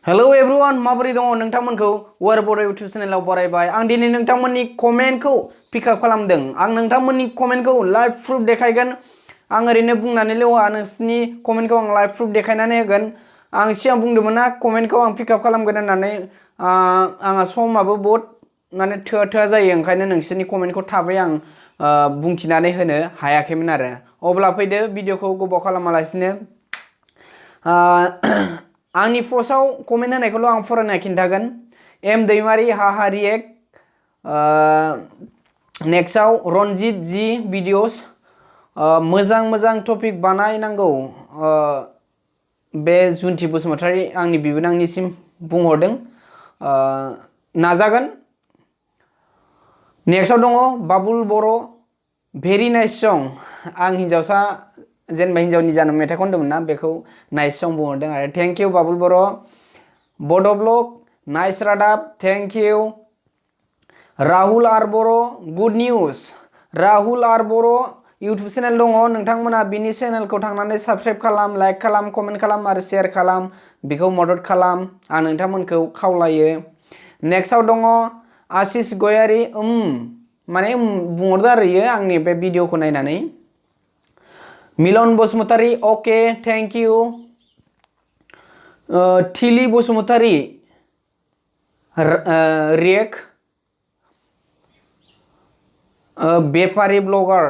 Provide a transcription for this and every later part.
Hello everyone, माबोरै दङ नोंथांमोनखौ r p.Diya YouTube चेनेलाव बरायबाय। आं दिनै नोंथांमोननि कमेन्टखौ पिक आप खालामदों। आं नोंथांमोननि कमेन्टखौ लाइभ प्रुफ देखायगोन। आं ओरैनो बुंनानै लेवा नोंसिनि कमेन्टखौ आं लाइभ प्रुफ देखायनानै होगोन। आं सिगां बुंदोंमोन ना कमेन्टखौ आं पिक आप खालामगोन होननानै आंहा समाबो बहुत माने थोआ जायो, ओंखायनो नोंसोरनि कमेन्टखौ थाबै आं बुंथिनानै होनो हायाखैमोन आरो। अब्ला फैदो भिडिअखौ गोबाव खालामालासिनो आंनि पस्टआव कमेन्ट होनायखौल' आं फरायना खिन्थागोन। एम दैमारी हाहा रिएक्ट, नेक्स्टआव रनजित जी भिडिअस, मोजां टपिक बानायनांगौ बे जुन्थि बसुमतारी आंनि बिबोनांनिसिम बुंहरदों, नाजागोन। नेक्स्टआव दङ बाबुल बर' भेरि नाइस सं। आं हिन्जावसा जेनेबा हिन्जावनि जानो मेथाइ खनदोंमोन ना, बेखौ नाइस सं बुंहरदों आरो। Thank you Babul Boro'. बड' blog nice Radab, thank you. Rahul R Boro' good news. Rahul R Boro' YouTube channel दङ, नोंथांमोना बिनि चेनेलखौ थांनानै साबस्क्राइब खालाम, लाइक खालाम, कमेन्ट खालाम आरो शेयार खालाम, बेखौ मदद खालाम, आं नोंथांमोनखौ खावलायो। नेक्स्टआव दङ आशिष गयारी, माने बुंहरदो आरो इयो आंनि बे भिडिअखौ नायनानै। मिलन बसुमतारी अके थेंक इउ। थिलि बसुमतारी रिएक्ट, बेफारि ब्लगार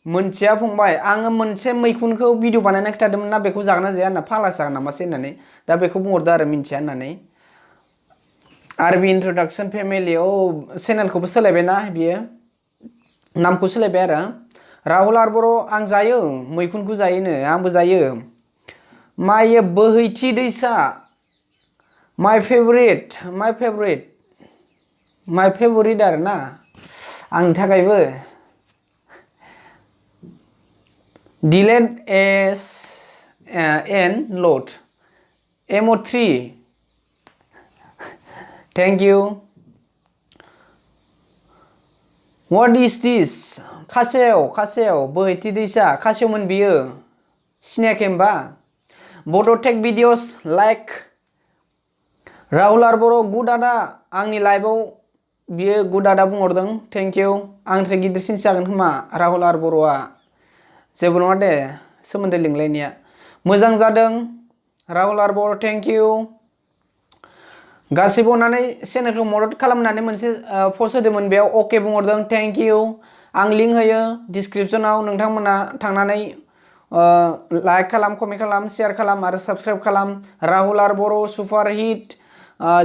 मोनथिया फंबाय, आङो मोनसे मैखुनखौ भिडिअ बानायना खिथादोंमोन ना, बेखौ जागोन ना जाया होनना, फालास जागोन नामासै होननानै, दा बेखौ बुंहरदो आरो मिन्थिया होननानै। आरबि इन्ट्रडाक्सन फेमिलि, चेनेलखौबो सोलायबायना बियो, नामखौ सोलायबाय आरो। राहुल आर बर' आं जायो मैखुनखौ जायोनो, आंबो जायो। माय बोहैथि दैसा, माय फेभरेट आरो ना आंनि थाखायबो। डिलेट एस एन लड एम3 थेंक इउ। व्हाट इज दिस? खासेव बोहैथि दैसा, खासेवमोन बियो, सिनायाखै होमबा? बड'टेक videos like. Rahul R Boro' good आदा, आंनि लाइभआव बियो गुड आदा बुंहरदों, थेंक इउ। आंनिफ्राय गिदिरसिनसो जागोन खोमा राहुल आर बर'आ, जेबो नङा दे सोमोन्दो लिंलायनाया। मोजां जादों राहुल आर बर' थेंक इउ। गासैबो अननानै चेनेलखौ मदद खालामनानै मोनसे पस्ट होदोंमोन, बेयाव अके बुंहरदों, थेंक इउ। आं लिंक होयो डिसक्रिपसनाव, नोंथांमोना थांनानै लाइक खालाम, कमेन्ट खालाम, शेयार खालाम आरो साबस्क्राइब खालाम। Rahul R Boro' super hit,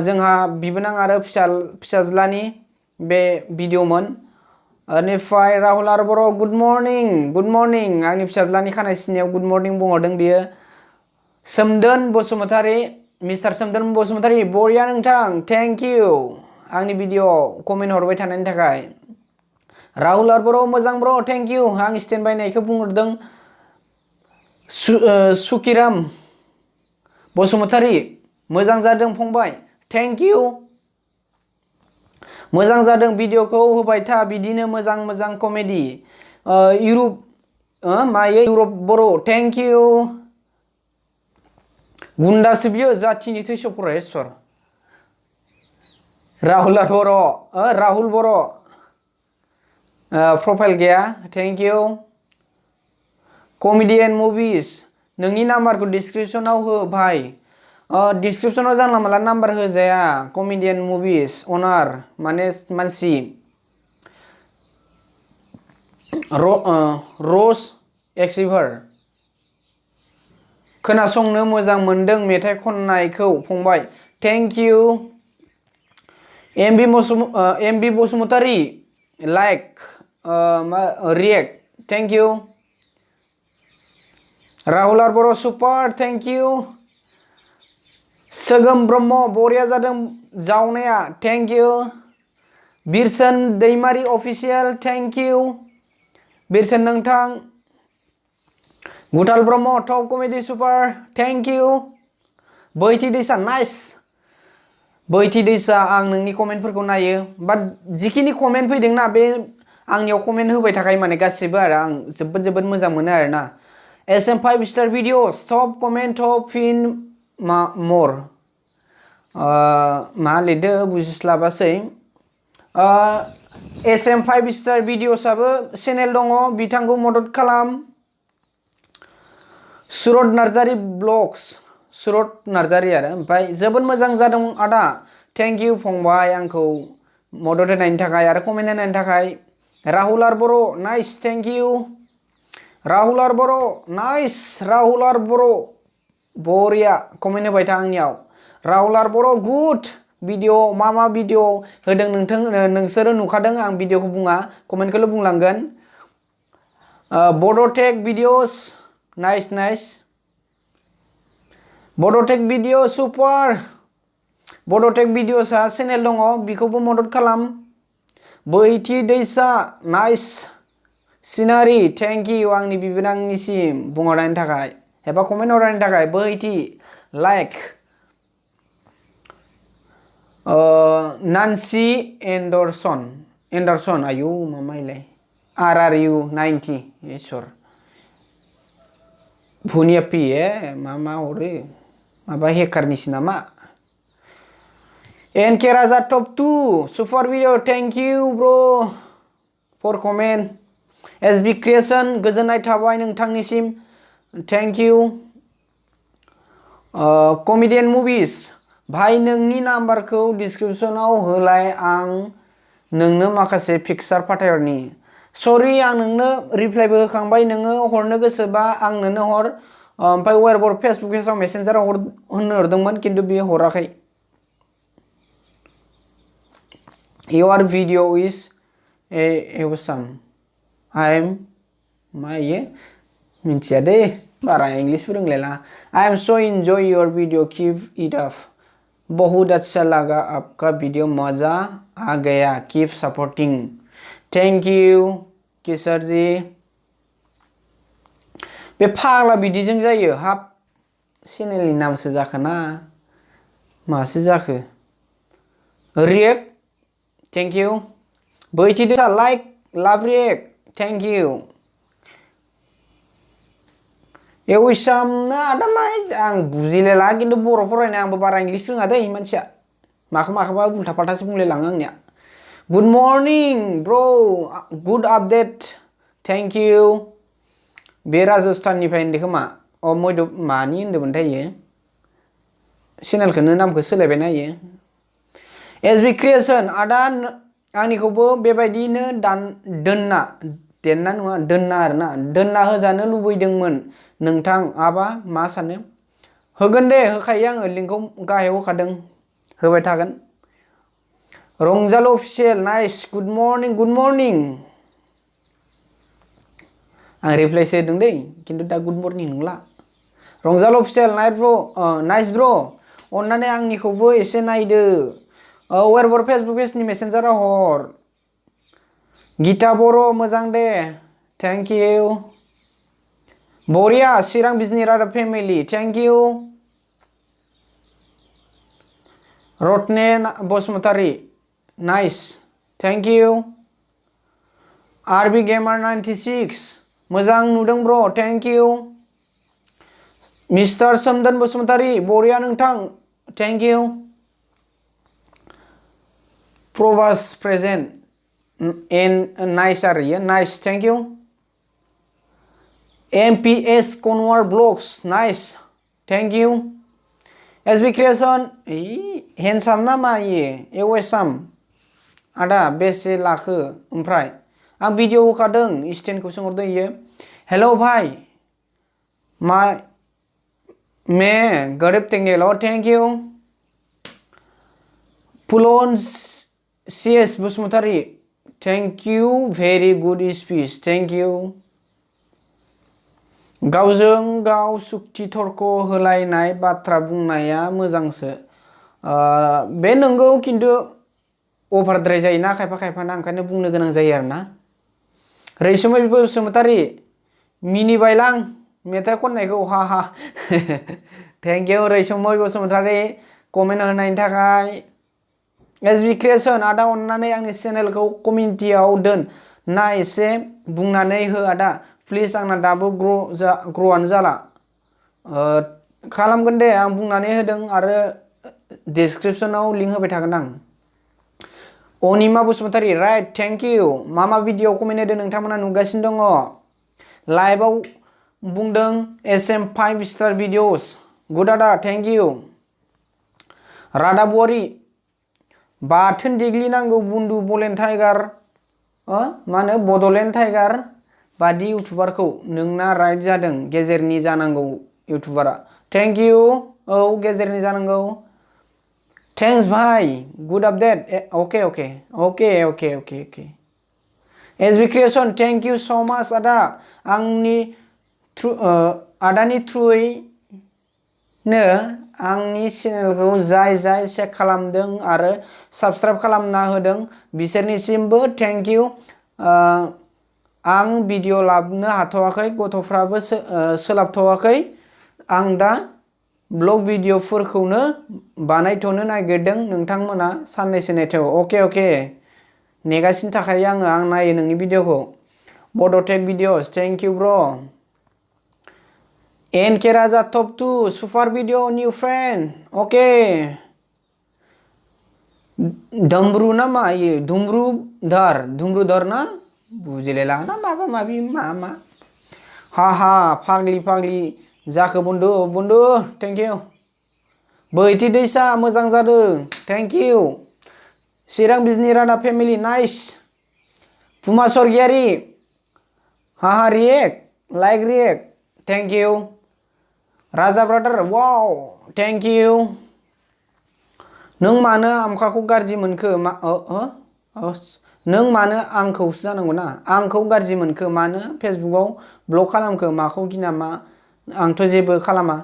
जोंहा बिबोनां आरो फिसाज्लानि बे भिडिअमोन। बेनिफ्राय Rahul R Boro' good morning, आंनि फिसाज्लानि खानाय सिननायाव गुड मर्निं बुंहरदों बियो। सोमदोन बसुमतारी, मिस्टार सोमदोन बसुमतारी बरिया नोंथां, थेंक इउ आंनि भिडिअ कमेन्ट हरबाय थानायनि थाखाय। राहुल आर बर' मोजां ब्र' थेंक इउ, आं स्टेन्ड बायनायखौ बुंहरदों। सुकिराम बसुमतारी मोजां जादों फंबाय, थेंक इउ। मोजां जादों भिडिअखौ होबाय था बिदिनो मोजां कमेडि। इउरप बर' थेंक इउ। गुन्दासो बियो जाथिनि थैस' फरायसर। राहुल बर' प्रफाइल गैया, थेंक इउ। कमेडियन मुभिज, नोंनि नाम्बारखौ डिसक्रिपसनाव हो भाई। डिसक्रिपसनाव जानला मानला नाम्बार होजाया। कमेडियन मुभिज अनार माने मानसि। रस एक्सिभार, खोनासंनो मोजां मोनदों मेथाइ खननायखौ फंबाय, thank you. MB Basumatary like react, thank you. Rahul R Boro' super, thank you. Sogom Brahma बरिया जादों जावनाया, thank you. Birson Daimary official, thank you Birson नोंथां। Guthal Brahma top comedy super, thank you. Bohaithi Daisa nice, बोहैथि दैसा आं नोंनि कमेन्टफोरखौ नायो, बाट जिखिनि कमेन्ट फैदोंना बे आंनियाव कमेन्ट होबाय थाखायो माने गासिबो आरो, आं जोबोद मोजां मोनो आरोना। SM 5 star video top comment top फिन मोर, मा लिरदो बुजिस्लाबासै SM 5 स्टार भिडिअसआबो चेनेल दङ बिथांखौ मदद खालाम सुरत नार्जारी ब्लग्स सुरत नार्जारी आरो ओमफ्राय जोबोद मोजां जादों आदा थेंक इउ फंबाय आंखौ मदद होनायनि थाखाय आरो कमेन्ट होनायनि थाखाय Rahul R Boro' nice thank you Rahul R Boro' nice Rahul R Boro' बरिया कमेन्ट होबाय था आंनियाव Rahul R Boro' good video मा भिडिअ होदों नोंसोरो नुखादों आं भिडिअखौ बुङा कमेन्टखौल' बुंलांगोन Bodotech videos nice nice Bodotech video super Bodotech भिडिअसआ चेनेल दङ बिखौबो मदद खालाम बोहैथि दैसा नाइस सिनारि थेंक इउ आंनि बिबोनांनिसिम बुंहरनायनि थाखाय एबा कमेन्ट हरनायनि थाखाय बोहैथि लाइक नान्सि एन्डारसन आयु मामाइलाय RRU 90 इसोर भुनियापि मा हरो माबा हेकारनिसो नामा NK राजा top 2 super video thank you ब्र फर कमेन्ट SB क्रिएशन गोजोननाय थाबाय नोंथांनिसिम थेंक इउ कमेडियन मुभिस भाई नोंनि नाम्बारखौ डिसक्रिपसनाव होलाय आं नोंनो माखासे पिक्सार फाथायहरनि सरि आं नोंनो रिप्लाइबो होखांबाय नोङो हरनो गोसोबा आंनोनो हर ओमफ्राय वेरबर फेसबुक पेजाव मेसेन्जाराव होनो हरदोंमोन खिन्थु बियो हराखै Your video is awesome I am मा इयो मिन्थिया दे बारा इंग्लिशबो रोंलायला I am so enjoy your video keep it up बहुत अच्छा लगा आपका वीडियो मजा आ गया keep supporting thank you किशोर जी बे फाग्ला बिदिजों जायो हाब चेनेलनि नामसो जाखोना मासो जाखो रिएक्ट थेंक इउ बैथि दैसा लाइक लाभ रिएक्ट थेंक इउ एवैसाम ना आदा माय आं बुजिलायला खिन्थु बर' फरायनाय आंबो बारा इंग्लिश रोङा दै मानसिया माखौबा उल्था फाल्थासो बुंलायलाङो आंनिया गुड मर्निं ब्र गुड आपडेट थेंक इउ बे राजस्थाननिफ्राय होनदों खोमा मैद मानि होनदोंमोनथाय इयो चेनेलखौनो नामखौ सोलायबायना इयो SB क्रिएशन आदा आंनिखौबो बेबायदिनो दोनना आरोना दोनना होजानो लुबैदोंमोन नोंथां आबा मा सानो होगोन दे होखायो आङो लिंकखौ गाहायाव होखादों होबाय थागोन रंजाल अफिसियेल नाइस गुड मर्निं आं रिप्लाइसो होदों दै खिन्थु दा गुड मर्निं नंला रंजाल अफिसियेल नाइस ब्र अन्नानै आंनिखौबो एसे नायदो वेरबर फेसबुक पेजनि मेसेन्जाराव हर गीता बर' मोजां दे थेंक इउ बरिया चिरां बिजनि रादाब family thank you Ratne Basumatary nice thank you r.p.Diya gamer 96 मोजां नुदों ब्र थेंक इउ मिस्टार सोमदोन बसुमतारी बरिया नोंथां thank you Prabhas present nice आरो इयो nice thank U MPS कनवार blogs nice thank you SB creation handsome ना मा इयो एवेसाम आदा बेसे लाखो ओमफ्राय आं भिडिअ होखादों स्टेनखौ सोंहरदों इयो हेलौ भाई मैं गरिब technical thank you Phulan CS Basumatary thank you very good speech thank you गावजों गाव सुक्ति तर्क होलायनाय बाथ्रा बुंनाया मोजांसो बे नंगौ खिन्थु अभारद्राय जायोना खायफा ओंखायनो बुंनो गोनां जायो आरोना रैसुमै बसुमतारी मिनिबायलां मेथाइ खननायखौ हा thank you Raisumai Basumatary comment होनायनि थाखाय SB क्रिएशन आदा अन्नानै आंनि चेनेलखौ कमिउनिटियाव दोन ना एसे बुंनानै हो आदा प्लिज आंना दाबो ग्र'आनो जाला खालामगोन दे आं बुंनानै होदों आरो डिसक्रिप्शनाव लिंक होबाय थागोन आं। अनिमा बसुमतारी राइट थेंक इउ मा भिडिअ कमेन्ट होदों नोंथांमोना नुगासिनो दङ। लाइभआव बुंदों SM 5 स्टार भिडिअस गुड आदा थेंक इउ। रादाबुवारि बाथोन देग्लिनांगौ बुन्दु बलेन टाइगार मा होनो बडलेण्ड टाइगार बादि इउटुबारखौ नोंना राइट जादों गेजेरनि जानांगौ इउटुबारा थेंक इउ औ गेजेरनि जानांगौ thanks Bhai good update okay okay okay okay okay okay SB creation thank you सो माच आदा आंनि आदानि थ्रुयैनो आंनि चेनेलखौ जाय चेक खालामदों आरो साबस्क्राइब खालामना होदों बिसोरनिसिमबो थेंक इउ। आं भिडिअ लाबोनो हाथ'वाखै गथ'फ्राबो सोलाबथ'वाखै आं दा ब्लग भिडिअफोरखौनो बानायथ'नो नागिरदों नोंथांमोना साननैसो नेथ'व अके अके नेगासिनो थाखायो आं नायो नोंनि भिडिअखौ Bodotech videos thank you bro N K Raja top 2 super video new friend okay Dambru ना मा ये धुम्रुधर ना बुजिलायला ना माबा माबि मा हा फाग्लि जाखो बन्दु थेंक इउ बैथि दैसा मोजां जादों थेंक इउ चिरां बिजनि रादा फेमिलि नाइस पुमा स्वर्गियारि हा react like react thank you Raja brother wow thank you नों मानो आमखाखौ गाज्रि मोनखो नों मानो आंखौसो जानांगौ ना आंखौ गाज्रि मोनखो मानो फेसबुकआव ब्लक खालामखो माखौ गिना मा आंथ' जेबो खालामा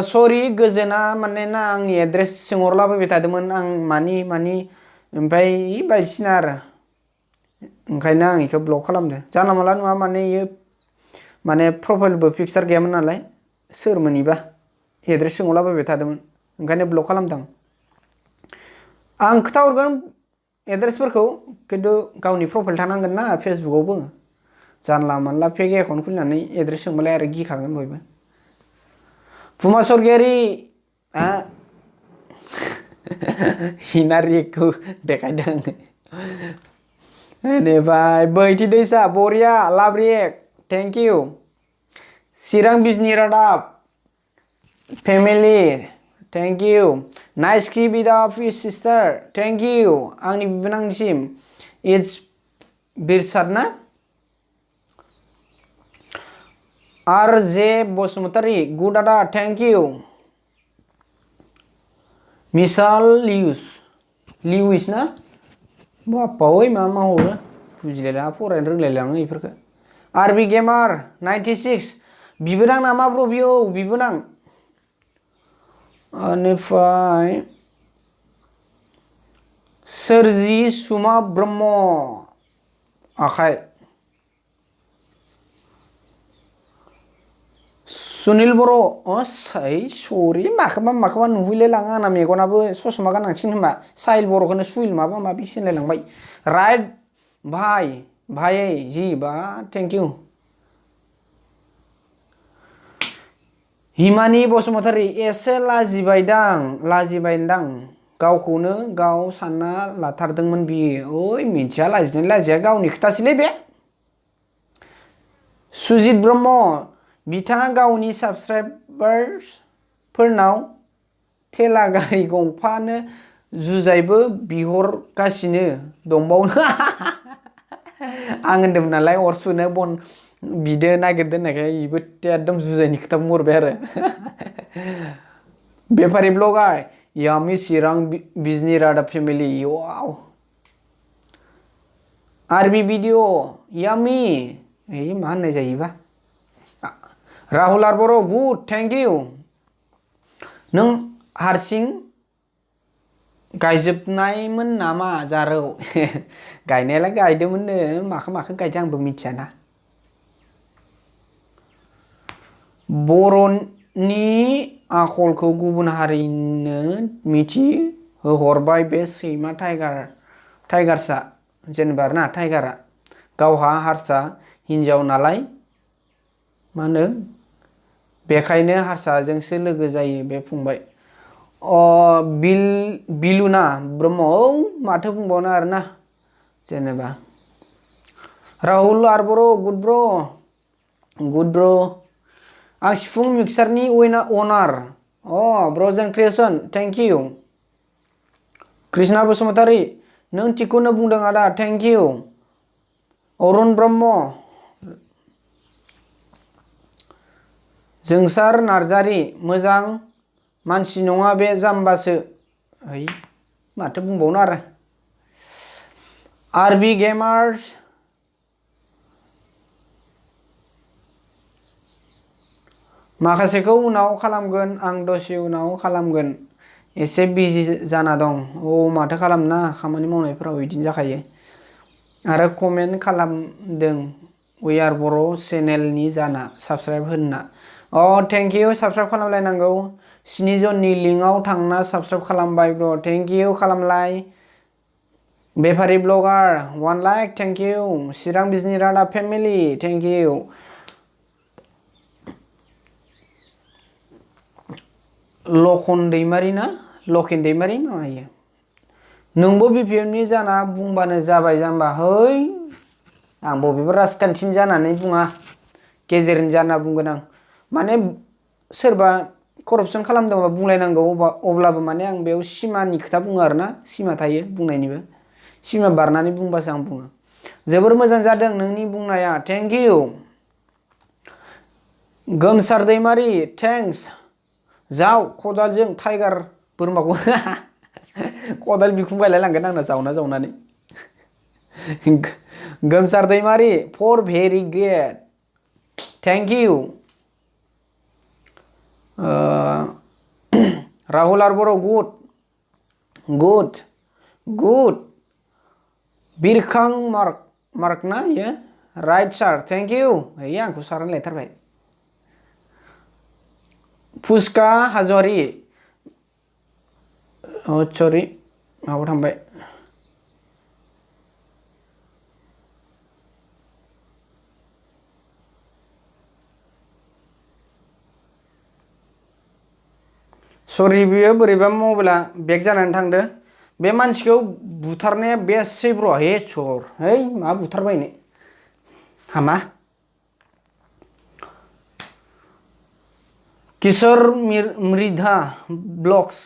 सरि गोजोना माने ना आंनि एड्रेस सोंहरलाबायबाय थादोंमोन आं मानि ओमफ्राय बायदिसिना आरो ओंखायनो आं इखौ ब्लक खालामदो जानला मानला नङा माने इयो माने प्रफाइलबो पिक्सार गैयामोन नालाय सोरमोन इबा एड्रेस सोंहरलाबायबाय थादोंमोन ओंखायनो ब्लक खालामदों आं खोथा हरगोन एड्रेसफोरखौ खिन्थु गावनि प्रफाइल थानांगोन ना फेसबुकआवबो जानला मानला फेक एकाउन्ट खुलिनानै एड्रेस सोंबालाय आरो गिखागोन बयबो पुमा स्वर्गियारि हिनारिखौ देखायदों बेनिफ्राय बैथि दैसा बरिया लाभ रिएक्ट थेंक इउ चिरां बिजनि रादाब family thank you nice keep it up sister thank you आंनि बिबोनांनिसिम इट्स बिरसाद ना R.J. बसुमतारी गुड आदा थेंक इउ मिसाल लिउइस ना बाप्पा ओइ मा हरो बुजिलायला फरायनो रोंलायलाङो इफोरखौ R.B. गेमार 96 बिबोनां नामा ब्र बियो बिबोनां बेनिफ्राय सोरजि सुमा ब्रह्म आखाइ सुनिल बर' सरि माखोबा नुहैलायलाङो आंना मेगनाबो ससमा गाननांसिगोन होनबा साहिल बर'खौनो सुइल माबा माबि सिनलायलांबाय राइट भाइ जि बा थेंक इउ हिमानि बसुमतारी एसे लाजिबायदां गावखौनो गाव सानना लाथारदोंमोन बियो ओइ मिथिया लाजिया गावनि खोथासैलै बे सुजित ब्रह्म बिथाङा गावनि साबस्क्राइबार्सफोरनाव थेला गारि गंफानो जुजाइबो बिहरगासिनो दंबावो आं होनदोंमोन नालाय अर सुनो बन बिदो नागिरदो होननायखाय इबो एकदम जुजाइनि खोथा बुंहरबाय आरो बेफारि ब्लगार यामि चिरां बिजनि रादाब फेमिलि वाव R.B. भिडिअ यामि मा होननाय जायोबा Rahul R Boro' good thank you नों हारसिं गायजोबनायमोन नामा जारौ गायनायालाय गायदोंमोननो माखो गायदों आंबो मिथियाना बर'नि आखलखौ गुबुन हारिनो मिथिहोहरबाय बे सैमा टाइगार्सआ जेनेबा ना टाइगारा गावहा हारसा हिन्जाव नालाय मा होनो बेखायनो हारसाजोंसो लोगो जायो बे फंबाय बिलुना ब्रह्म माथो बुंबावनो आरोना जेनेबा Rahul R Boro' good bro' आं सिफुं मिक्सारनि अनार Brajan creation thank you Krishna Basumatary नों थिगखौनो बुंदों आदा थेंक इउ अरुण ब्रह्म जोंसार नार्जारि मोजां मानसि नङा बे जाम्बासो है माथो बुंबावनो आरो आरबि गेमार्स माखासेखौ उनाव खालामगोन आं दसे उनाव खालामगोन एसे बिजि जाना दं माथो खालामना खामानि मावनायफोराव बिदिनो जाखायो आरो कमेन्ट खालामदों वी आर बर' चेनेलनि जाना साबस्क्राइब होनना थेंक इउ साबस्क्राइब खालामलायनांगौ 7 जननि लिंकआव थांना साबस्क्राइब खालामबाय ब्र थेंक इउ खालामलाय बेफारि ब्लगार 1 लाइक थेंक इउ चिरां बिजनि रादाब फेमिलि थेंक इउ लखन दैमारि ना लखेन दैमारि मायो नोंबो बिपिएमनि जाना बुंबानो जाबाय जाम्बा है आं बबेबा राजखान्थिनि जानानै बुङा गेजेरनि जाना बुंगोन आं माने सोरबा करपसन खालामदोंबा बुंलायनांगौ अब्लाबो माने आं बेयाव सिमानि खोथा बुङो आरोना सिमा थायो बुंनायनिबो सिमा बारनानै बुंबासो आं बुङो जोबोर मोजां जादों नोंनि बुंनाया थेंक इउ गोमसार दैमारि थेंक्स जाव खदालजों टाइगार बोरमाखौ खदाल बिखुं बायलाय लांगोन आंना जावनानै Gomsar Daimary for very great thank you Rahul R Boro' good Birkhang mark ना ये राइट सार थेंक इउ आंखौ सार होनलायथारबाय फुसका हाजवारि सरि माबा थांबाय सरि बियो बोरैबा मबाइला बेक जानानै थांदो बे मानसिखौ बुथारनाया बेसै ब्र सर मा बुथारबायनो हामा किशोर मृधा ब्लॉग्स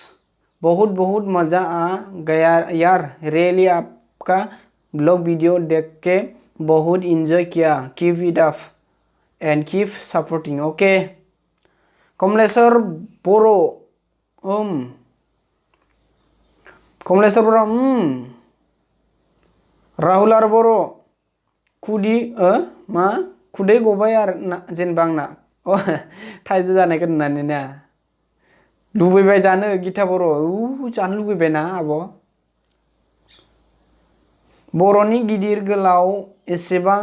बहुत मजा आ गया यार रियली आपका ब्लॉग वीडियो देख के बहुत इंजॉय किया keep it up and keep supporting okay Kamaleshwar Boro' Kamaleshwar Boro' Rahul R Boro' खुदै गबाय आरो ना जेनेबा आंना थाइजौ जानायखौ नुनानै ना लुबैबाय जानो गिता बर' जानो लुबैबाय ना आब' बर'नि गिदिर गोलाव एसेबां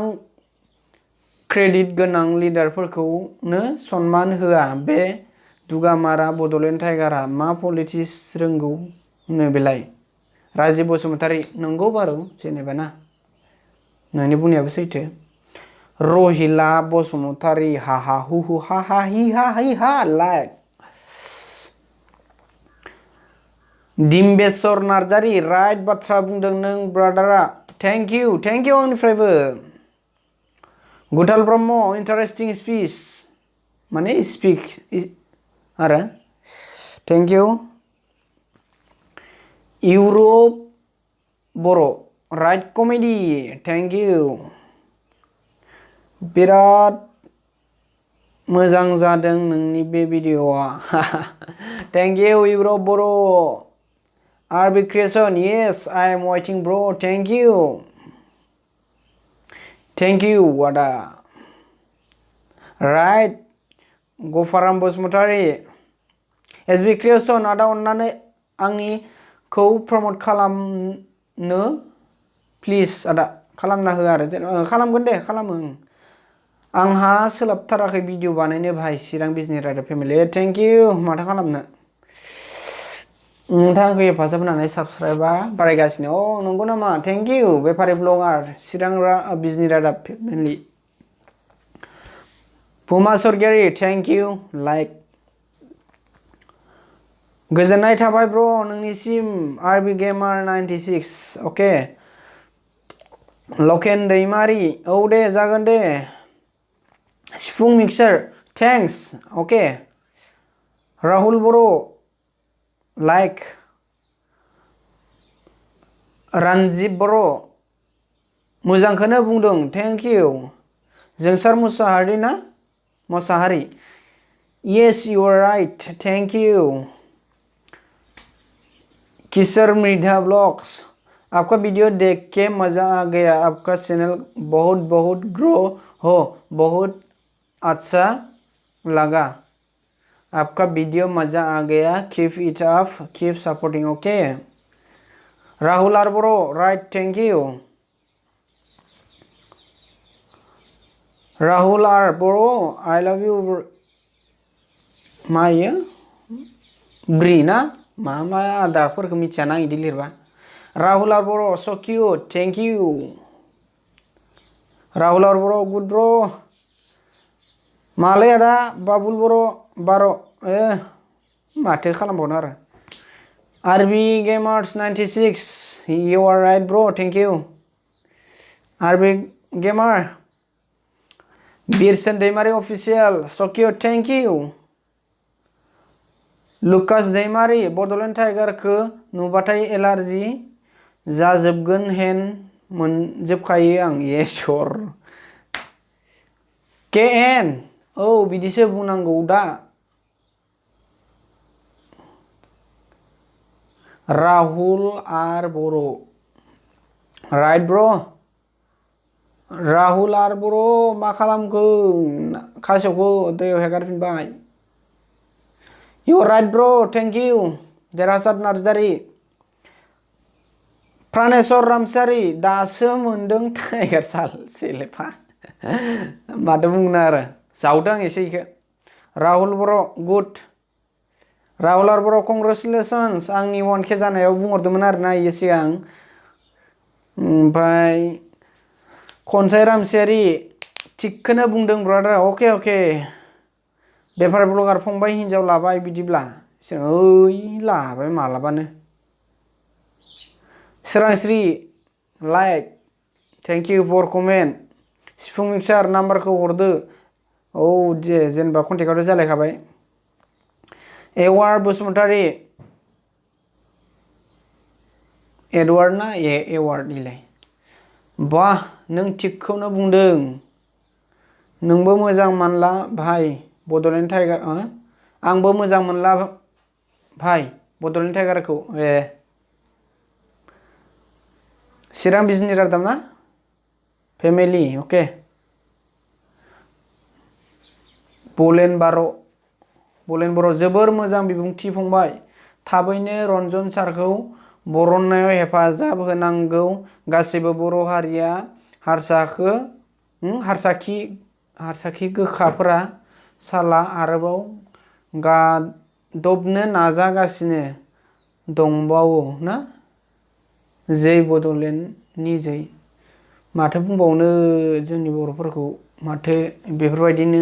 क्रेडिट गोनां लिडारफोरखौनो सनमान होआ बे दुगामारा बड'लेण्ड टाइगारा मा पलिटिक्स रोंगौ नो बेलाय राजिब बसुमतारी नंगौ बारु जेनेबा ना नोंनि बुंनायाबो सैथो रहिला बसुमतारी हा हु हा हि हा लाइक दिम्बेश्वर नार्जारि राइट बाथ्रा बुंदों नों ब्रादारा थेंक इउ आंनिफ्रायबो गुथाल ब्रह्म इन्टारेस्टिं स्पिच माने स्पिक आरो थेंक इउ इउर'प Boro' right comedy thank you बिराद मोजां जादों नोंनि बे भिडिअ'आ थेंक इउ इउर'प Boro' RB creation yes I am waiting bro thank you आदा right Gafaram Basumatary SB creation आदा अननानै आंनिखौ प्रमोट खालामनो प्लिज आदा खालामना हो आरो खालामगोन दे खालामो आंहा सोलाबथाराखै भिडिअ बानायनो भाइ चिरां बिजनि रादाब फेमिलि थेंक इउ माथो खालामनो नोंथाङा आंखौ हेफाजाब होनानै साबस्क्राइबा बारायगासिनो नंगौ नामा थेंक इउ बेफारि ब्लगार चिरां बिजनि रादाब family Puma Swargiary thank you like गोजोननाय थाबाय ब्र नोंनिसिम r.p. Gamer 96 अके लकेन दैमारी औ दे जागोन दे सिफुं मिक्सार thanks okay Rahul bro' like Ranjib bro' मोजांखौनो बुंदों थेंक इउ जोंसार मुसाहारि ना Mushahary yes you are right thank you Kishore Mridha blogs आपका वीडियो देख के मज़ा आ गया आपका चैनल बहुत बहुत ग्रो हो बहुत अच्छा लगा आपका वीडियो मज़ा आ गया keep it up keep supporting okay Rahul R bro right thank you Rahul R bro I love you मा इयो ब्रि ना मा मा आदारफोरखौ मिथियाना आं इदि लिरबा Rahul R bro so cute thank you Rahul R bro good bro मालै आदा बाबुल बर' बार' माथो खालामबावनो आरो r.p. Gamers 96 you are right bro thank you r.p. Gamer Birson Daimary official so cute thank you Lucas Daimary Bodoland टाइगारखौ नुबाथाय एलार्जि जाजोबगोन हेन मोनजोबखायो आं येसर KN औ बिदिसो बुंनांगौ दा राहुल आर बर' राइट ब्र' राहुल आर बर' मा खालामखो खासेवखौ दैयाव हेगारफिनबाय You are right bro, thank you. देरहासात नार्जारी प्रानेश्वर रामसारी दासो मोनदों टाइगार साल सेलेफा माथो बुंनो आरो जावदों आं एसे इखो राहुल बर' गुड राहुल आर बर' कंग्रेचुलेसन्स आंनि 1K जानायाव बुंहरदोंमोन आरोना इयो सिगां ओमफ्राय खनसाय रामसियारि थिगखौनो बुंदों ब्रादार अके अके बेफार ब्लगार फंबाय हिनजाव लाबाय बिदिब्ला ओइ लाबाय मालाबानो सोरांस्रि like thank you for comment सिफुं मिक्सार नाम्बारखौ हरदो औ दे जेनेबा कन्टेक्टआवथ' जालायखाबाय एवार्ड बसुमतारी एडवार्ड ना एवार्ड इलाय बा नों थिगखौनो बुंदों नोंबो मोजां मोनला भाई बड'लेण्ड टाइगार आंबो मोजां मोनला भाई बड'लेण्ड टाइगारखौ चिरां बिजनि रादाब ना फेमिलि अके बलेन बर' जोबोर मोजां बिबुंथि फंबाय थाबैनो रन्जन सारखौ बरननायाव हेफाजाब होनांगौ गासैबो बर' हारिया हारसाखि गोखाफोरा साला आरोबाव गादबनो नाजागासिनो दंबावो ना जै बड'लेण्डनि जै माथो बुंबावनो जोंनि बर'फोरखौ माथो बेफोरबायदिनो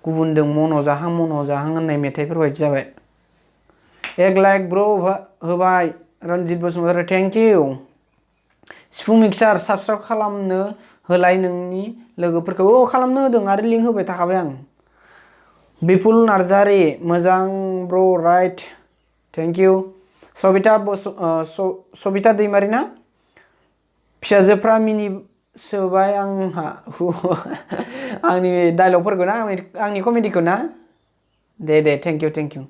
गुबुनदों मन' जाहां होननाय मेथाइफोरबायदि जाबाय एक लाइक ब्र' होबाय रनजित बसुमतारी थेंक इउ सिफुं मिक्सार साबस्क्राइब खालामनो होलाय नोंनि लोगोफोरखौ खालामनो होदों आरो लिंक होबाय थाखाबाय आं बिपुल नार्जारी मोजां bro' right thank you Sabita Daimary ना फिसाजोफ्रा मिनि सोबाय आंहा आंनि डायलगफोरखौ ना आंनि कमेडिखौ ना दे थेंक इउ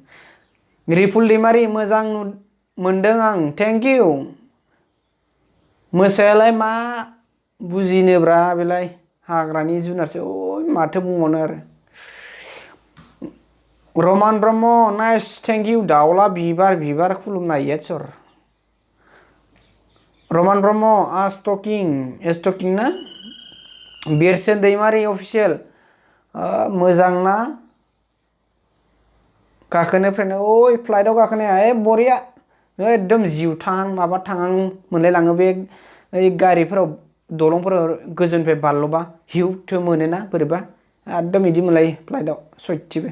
रिफुल दैमारी मोजां मोनदों आं थेंक इउ मोसायालाय मा बुजिनोब्रा बेलाय हाग्रानि जुनारसो माथो बुंबावनो आरो रमान ब्रह्म नाइस थेंक इउ दाउला बिबार खुलुमनाय येसर रमान ब्रह्म एस्टकिं ना बिरसन दैमारी अफिसियेल मोजां ना गाखोनो फ्लाइटआव गाखोनाया बरिया एकदम जिउ थाहां माबा थाहां मोनलायलाङो बे गारिफोराव दलंफोराव गोजौनिफ्राय बारल'बा हिउथ मोनोना बोरैबा एकदम बिदि मोनलायो फ्लाइटआव सयथिबो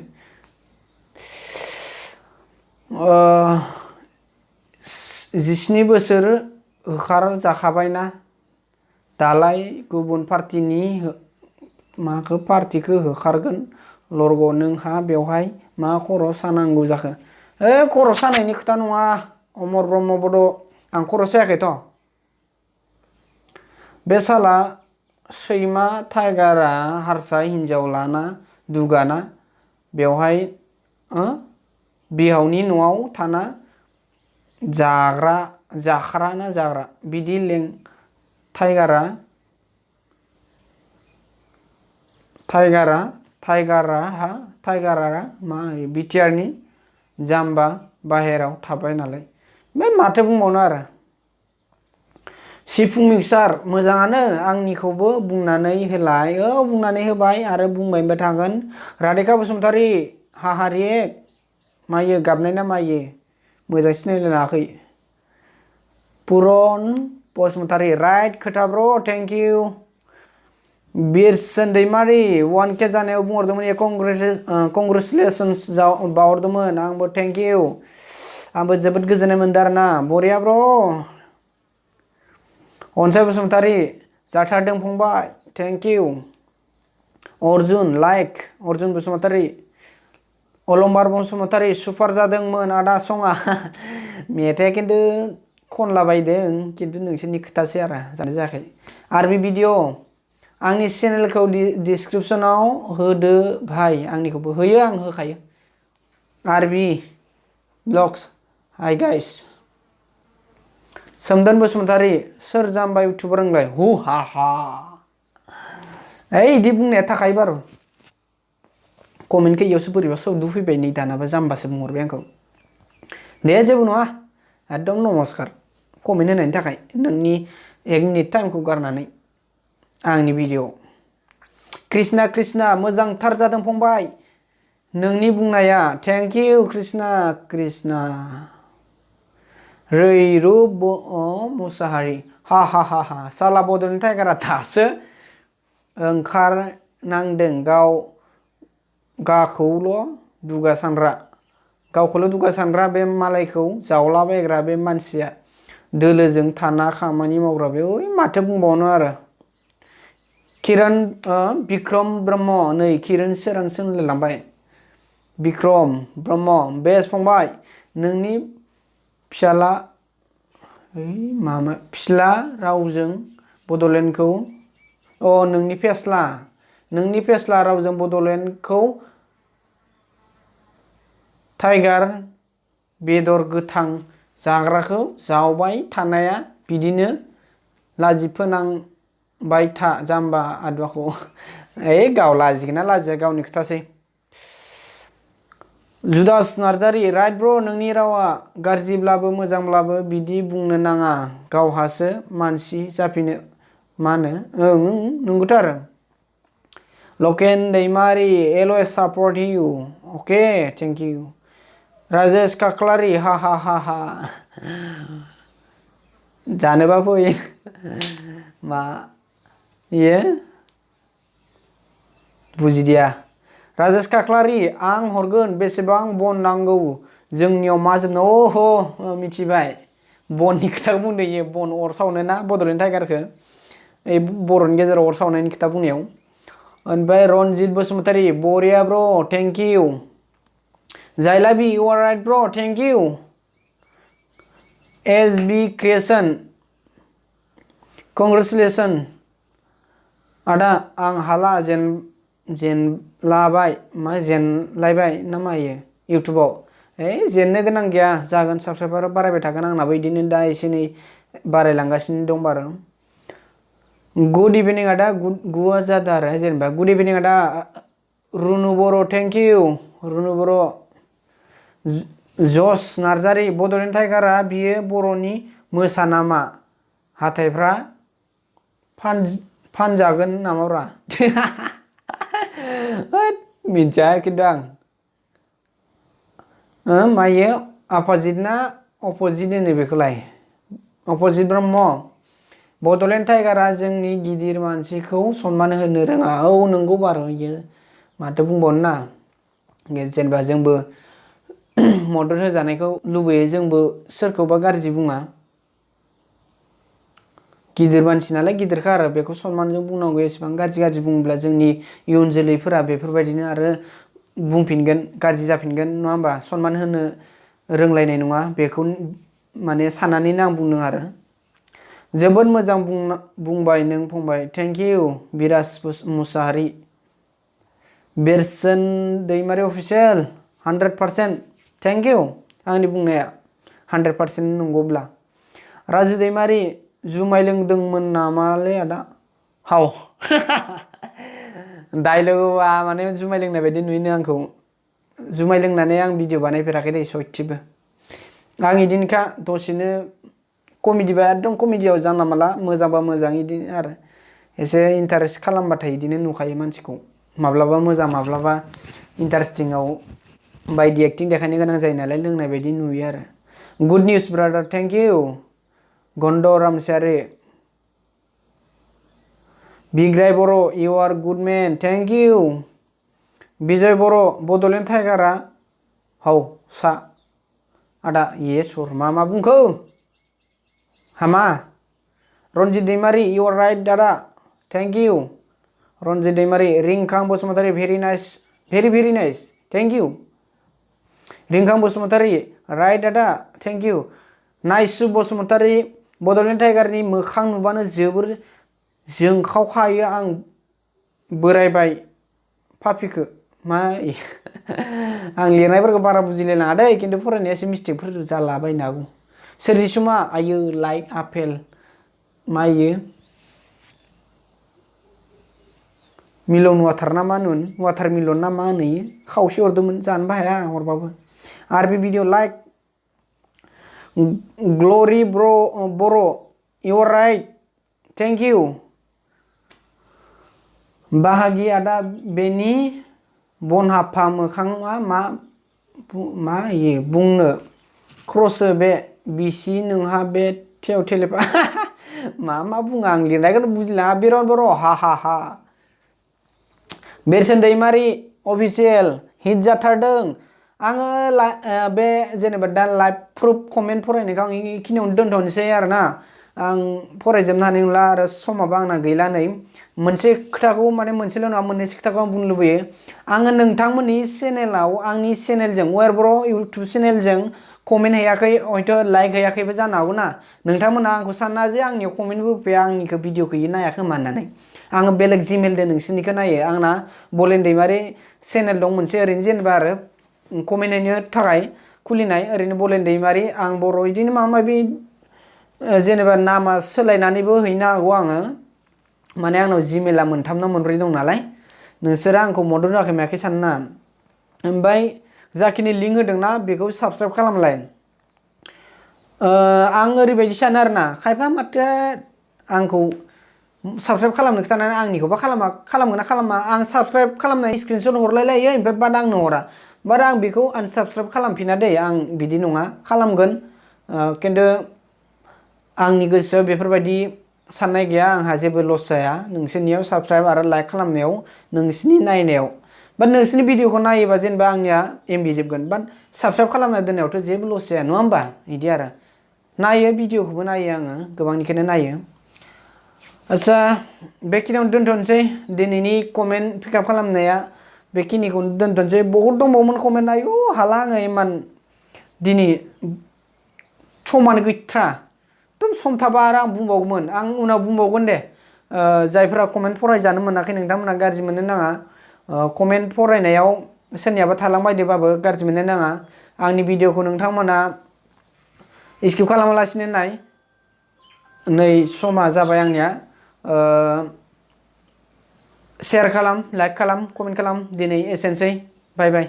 17 बोसोर होखार जाखाबायना दालाय गुबुन पार्टिनि माखो पार्टिखौ होखारगोन लरग' नोंहा बेवहाय मा खर' सानांगौ जाखो खर' सानायनि खोथा नङा अमर ब्रह्म बड' आं खर' सायाखैथ' बे साला सैमा टाइगारा हारसा हिन्जाव लाना दुगाना बेवहाय बिहावनि न'आव थाना जाग्रा ना जाग्रा बिदि लें टाइगारा मा बिटिआरनि जाम्बा बाहेराव थाबाय नालाय बे माथो बुंबावनो आरो सिफुं मिक्सार मोजाङानो आंनिखौबो बुंनानै होलाय बुंनानै होबाय आरो बुंबायबो थागोन राधिका बसुमतारी हाहारिक मायो गाबनाय ना मायो मोजां सिनायलायाखै पुरन बसुमतारी राइट खोथा ब्र थेंक इउ बिरसन दैमारि 1K जानायाव बुंहरदोंमोन कंग्रेचुलेसन्स बावहरदोंमोन आंबो थेंक इउ आंबो जोबोद गोजोननाय मोनदों आरोना बरिया ब्र अनसाय बसुमतारी जाथारदों फंबाय थेंक इउ अर्जुन अर्जुन बसुमतारी अलंबार बसुमतारी सुपार जादोंमोन आदा सङा मेथाइया खिन्थु खनला बायदों खिन्थु नोंसोरनि खोथासै आरो जानाय जायाखै r.p.Diya आंनि चेनेलखौ डिसक्रिपसनाव होदो भाई आंनिखौबो होयो आं होखायो r.p.Vlogs हाय गाइस सोमदोन बसुमतारी सोर जाम्बा इउटुबार रोंलाय हु हा हा इदि बुंनाया थाखायो बारु कमेन्टखौ इयावसो बोरैबा सौदु फैबाय नै दानाबा जाम्बासो बुंहरबाय आंखौ दे जेबो नङा एकदम नमस्कार कमेन्ट होनायनि थाखाय नोंनि 1 मिनिट टाइमखौ गारनानै आंनि भिडिअ कृष्णा मोजांथार जादों फंबाय नोंनि बुंनाया थेंक इउ कृष्णा रैरुब मुसाहारि हा साला बड'लेण्ड टाइगारा दासो ओंखारनांदों गावखौल' दुगा सानग्रा बे मालायखौ जावलाबायग्रा बे मानसिया दोलोजों थाना खामानि मावग्रा बे माथो बुंबावनो आरो बिक्रम ब्रह्म नै किरण सोरांसो होनलायलांबाय बिक्रम ब्रह्म बेस फंबाय नोंनि फिस्ला रावजों बड'लेण्डखौ नोंनि फेस्ला रावजों बड'लेण्डखौ टाइगार बेदर गोथां जाग्राखौ जावबाय थानाया बिदिनो लाजिफोनांबाय था जाम्बा आदुवाखौ गाव लाजिगोन ना लाजिया गावनि खोथासै जुदास नार्जारि राइट ब्र नोंनि रावा गाज्रिब्लाबो मोजांब्लाबो बिदि बुंनो नाङा गावहासो मानसि जाफिनो मानो नंगौथ' आरो Loken Daimary always support you okay thank you Rajesh Khakhlary हा जानोबा फै मा इयो बुजिदिया राजेश खाख्लारि आं हरगोन बेसेबां बन नांगौ जोंनियाव मा जोबनो मिथिबाय बननि खोथाखौ बुंदों इयो बन अर सावनो ना बड'लेण्ड टाइगारखौ बर'नि गेजेराव अर सावनायनि खोथा बुंनायाव ओमफ्राय रनजित बसुमतारी बरिया ब्र थेंक इउ जायलाबि you are right bro thank you SB creation congratulation आदा आं हाला जेनलायबाय ना मायो इउटुबाव जेननो गोनां गैया जागोन साबसक्राइबार बारायबाय थागोन आंनाबो बिदिनो दा एसे एनै बारायलांगासिनो दं बारु गुड इभिनिं आदा गुआ जादों आरो जेनेबा गुड इभिनिं आदा रुनु बर' थेंक इउ रुनु बर' जस नार्जारि बड'लेण्ड टाइगारा बियो बर'नि मोसा नामा हाथायफ्रा फानजागोन नामाब्रा मिथिया खिन्थु आं मायो आपाजित ना अपजित होनो बेखौलाय अपजित ब्रह्म बड'लेण्ड टाइगारा जोंनि गिदिर मानसिखौ सनमान होनो रोङा नंगौ बारु इयो माथो बुंबावनो ना जेनेबा जोंबो मदद होजानायखौ लुबैयो जोंबो सोरखौबा गाज्रि बुङा गिदिर मानसि नालाय गिदिरखा आरो बेखौ सनमानजों बुंनांगौ एसेबां गाज्रि बुङोब्ला जोंनि इयुन जोलैफोरा बेफोरबायदिनो आरो बुंफिनगोन गाज्रि जाफिनगोन नङा होमबा सनमान होनो रोंलायनाय नङा बेखौ माने साननानैनो आं बुंदों आरो जोबोद मोजां बुंबाय नों फंबाय thank you Biraj Musahary Birson Daimary official 100% thank you आंनि बुंनाया 100% नंगौब्ला राजु दैमारि जुमाय लोंदोंमोन नामालै आदा हाव डायलगा माने जुमाय लोंनाय बायदि नुयोनो आंखौ जुमाय लोंनानै आं भिडिअ बानायफेराखै दै सयथिबो आं इदिनोखा दसेनो कमेडिबा एकदम कमेडियाव जानला माला मोजांबा मोजां इदिनो आरो एसे इन्टारेस्ट खालामबाथाय इदिनो नुखायो मानसिखौ माब्लाबा मोजां माब्लाबा इन्टारेस्टिंआव बायदि एक्टिं देखायनो गोनां जायो नालाय लोंनाय बायदि नुयो आरो good news brother thank you गन्द रामसियारि बिग्राय Boro' you are good man thank you Bijay Boro' Bodoland टाइगारा हौ सा आदा ये सर मा बुंखो हामा Ranjit Daimary you are right दादा thank you Ranjit Daimary Ringkhang Basumatary very nice thank you Ringkhang Basumatary right दादा थेंक इउ नाइसु बसुमतारी बड'लेण्ड टाइगारनि मोखां नुबानो जोबोर जोंखावखायो आं बोरायबाय पापिखो मा आं लिरनायफोरखौ बारा बुजिलायलाङा दै खिन्थु फरायनाया एसे मिस्टेकफोर जालाबायनो हागौ सोरजिसुमा आयो लाइक आपेल मा इयो मिलन वाटार ना मा होनोमोन वाटार मिलन ना मा होनो इयो खावसे हरदोंमोन जानोबो हाया हरबाबो आर.p. Video like Glory Boro' you are right thank you बाहागि आदा बेनि बनहाफा मोखाङा मा इयो बुंनो क्रसो बे बिसि नोंहा बे थेव थेलेफा मा बुङो आं लिरनायखौनो बुजिलाङा बिरन बर' हा बेरसन दैमारि अफिसियेल हिट जाथारदों आङो बे जेनेबा दा लाइभ प्रुफ कमेन्ट फरायनायखौ आं बेखिनियावनो दोनथ'नोसै आरोना आं फरायजोबनो हानाय नंला आरो समाबो आंना गैला नै मोनसे खोथाखौ माने मोनसेल' नङा मोननैसो खोथाखौ आं बुंनो लुबैयो आङो नोंथांमोननि चेनेलाव आंनि चेनेलजों वेर बर' इउटुब चेनेलजों कमेन्ट हैयाखै हयथ' लाइक हैयाखैबो जानो हागौ ना नोंथांमोना आंखौ साना जे आंनियाव कमेन्टबो होफैया आंनिखौ भिडिअखौ नायाखै खोमा होननानै आङो बेलेग जिमेलजों नोंसोरनिखौ नायो आंना बलेन दैमारि चेनेल दं मोनसे ओरैनो जेनेबा आरो कमेन्ट हैनो थाखाय खुलिनाय ओरैनो बलेन दैमारि आं बर' इदिनो माबा माबि जेनेबा नामा सोलायनानैबो हैनो हागौ आङो माने आंनाव जिमेला मोनथाम ना मोनब्रै दं नालाय नोंसोरो आंखौ मदद होआखै मायाखै सानो ना ओमफ्राय जाखिनि लिंक होदोंना बेखौ साबसक्राइब खालामलाय आं ओरैबायदि सानो आरोना खायफा माथो आंखौ साबसक्राइब खालामनो खोथानानै आंनिखौबा खालामगोन ना खालामा आं साबसक्राइब खालामनाय स्क्रिनशट हरलायलायो ओमफ्राय बाट आंनो हरा बाट आं बेखौ आनसाबसक्राइब खालामफिना दै आं बिदि नङा खालामगोन खिन्थु आंनि गोसोआव बेफोरबायदि साननाय गैया आंहा जेबो लस जाया नोंसोरनियाव साबसक्राइब आरो लाइक खालामनायाव नोंसोरनि नायनायाव बाट नोंसोरनि भिडिअखौ नायोबा जेनेबा आंनिया एमबि जोबगोन बाट साबसक्राइब खालामना दोननायावथ' जेबो लस जाया नङा होमबा बिदि आरो नायो भिडिअखौबो नायो आङो गोबांनिखौनो नायो आच्छा बेखिनियावनो दोनथ'नोसै दिनैनि कमेन्ट पिकआप खालामनाया बेखिनिखौनो दोनथ'नोसै बहुद दंबावोमोन कमेन्ट आयु हाला आङो इमान दिनै समानो गैथ्रा एकदम सम थाबा आरो आं बुंबावगौमोन आं उनाव बुंबावगोन दे जायफोरा कमेन्ट फरायजानो मोनाखै नोंथांमोना गाज्रि मोननो नाङा कमेन्ट फरायनायाव सोरनियाबा थालांबायदोंबाबो गाज्रि मोननो नाङा आंनि भिडिअखौ नोंथांमोना स्किप खालामालासिनो नाय नै समा जाबाय आंनिया शेयार खालाम लाइक खालाम कमेन्ट खालाम दिनै एसेनोसै बाय बाय